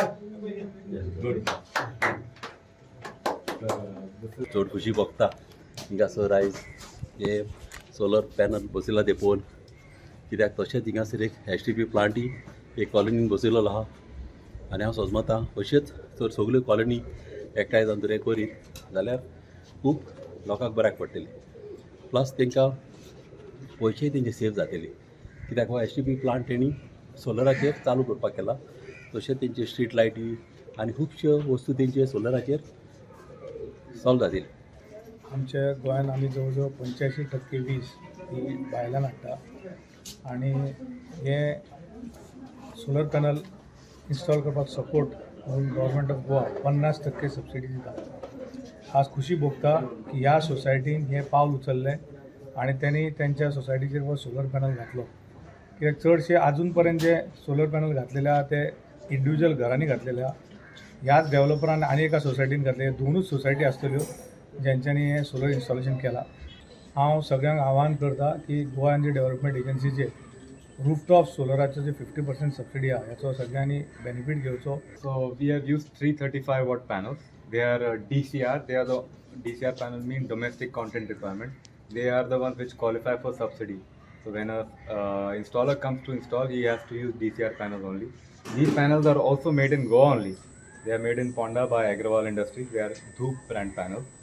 Good. चड खुशी भोगता हिंगासर आयज हे सोलर पॅनल बसयला ते पळोवन, कित्याक तशेंच हिंगासर एक एसटीपी प्लांटय एक कॉलनीन बसयलेलो आहा आनी हांव सोजमता अशेंच जर सगल्यो कॉलनी एकठांय जावन तर हें करीत जाल्यार खूब लोकांक बऱ्याक पडटलें. प्लस तांकां पयशेय तेंचे सेव जातले, कित्याक हो एसटीपी प्लांट तेणी सोलराचेर चालू करपाक केला. तशेंच तेंचे स्ट्रीट लायटी आनी खुबश्यो वस्तू तेंचे सोलराचेर सॉल्व जातली. आमच्या गोंयान आमी जवळ जवळ 85% वीज ही भायल्यान हाडटा आनी हे सोलर पॅनल इन्स्टॉल करपाक सपोर्ट म्हणून गव्हर्मेंट ऑफ गोवा 50% सबसिडी दिता. आज खुशी भोगता की ह्या सोसायटीन हें पावल उचललें आनी त्यांनी तेंच्या सोसायटीचेर हो सोलर पॅनल घातलो, कित्याक चडशे आजून पर्यंत जे सोलर पॅनल घातलेले आहा ते इंडिविज्युअल घरांनी घातलेले आहा. ह्याच डेव्हलपरान आनी एका सोसायटीन घातले. दोनूच सोसायटी आसतल्यो ज्यांच्यांनी हें सोलर इन्स्टॉलेशन केलां. हांव सगळ्यांक आवाहन करता की गोवा एनर्जी डेव्हलपमेंट एजन्सीचे रुफटॉप सोलराचो जे 50% सबसिडी आहा, हेचो सगळ्यांनी बेनिफीट घेवचो. So we have used 335 watt panels. They are DCR. They are the DCR panel mean domestic content requirement. They are the ones which qualify for subsidy. So when a installer comes to install, he has to use DCR panels only. These panels are also made in Goa only. They are made in Ponda by Agrawal Industries. They are Dhoop brand panels.